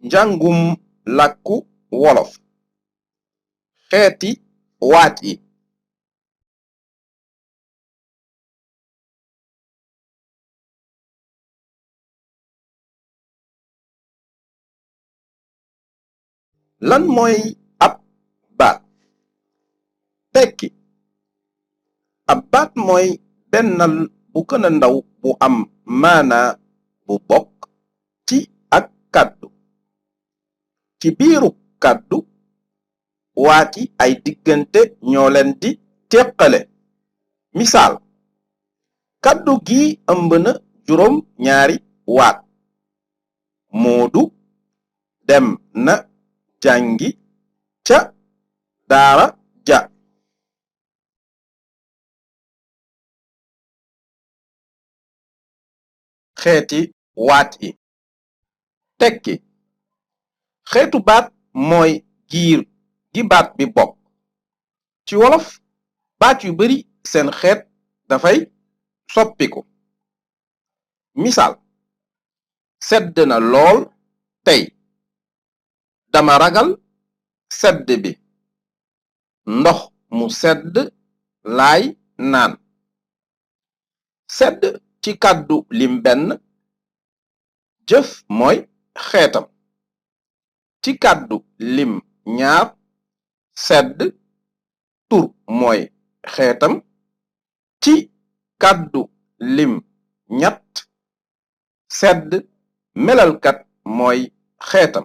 njàngum làkku wolof xeeti waat yi lan mooy ab baat tekki ab baat mooy bennal bu gëna ndaw bu am maanaa bu bokk ci ak kàddu ci biiru kàddu waat yi ay diggante ñoo leen di teqale misaal kàddu gi ëmb na juróom ñaari waat Moodu dem na jàngi ca daara ja xeeti waat yi tekki xeetu baat mooy giir gi baat bi bokk ci wolof baat yu bari seen xeet dafay soppiku misaal sedd na lool tey dama ragal sedd bi ndox mu sedd laay naan sedd ci kàddu lim benn jëf mooy xeetam ci kàddu lim ñaar sedd tur mooy xeetam ci kàddu lim ñett sedd melalkat mooy xeetam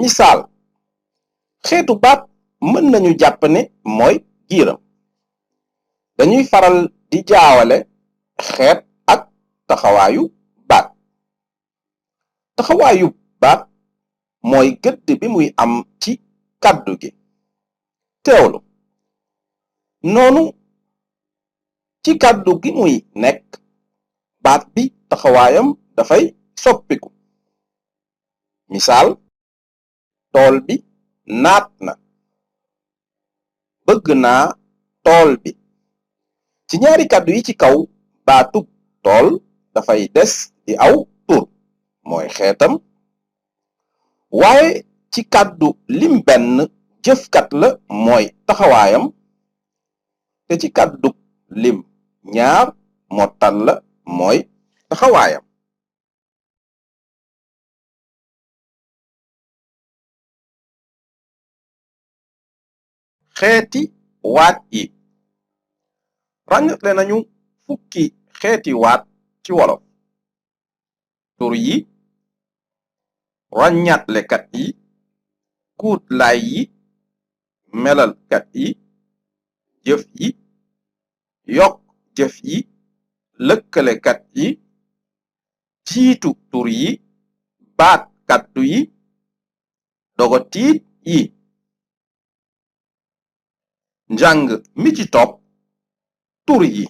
misaal xeetu baat mën nañu jàpp ne mooy giiram dañuy faral di jaawale xeet ak taxawaayu baat taxawaayu baat mooy gëdd bi muy am ci kàddu gi teewlu noonu ci kàddu gi muy nekk baat bi taxawaayam dafay soppiku misaal tool bi naat na bëgg naa tool bi ci ñaari kàddu yi ci kaw baatub tool dafay des di aw tur mooy xeetam waaye ci kàddu lim benn jëfkat la mooy taxawaayam te ci kàddu lim ñaar mottal la mooy taxawaayam xeeti waat yi ràññatle nañu fukki xeeti waat ci wolof tur yi ràññatlekat yi kuutlaay yi melalkat yi jëf yi yokk jëf yi lëkkalekat yi jiitu tur yi baat kaddu yi dogotiit yi njàng mi ci topp tur yi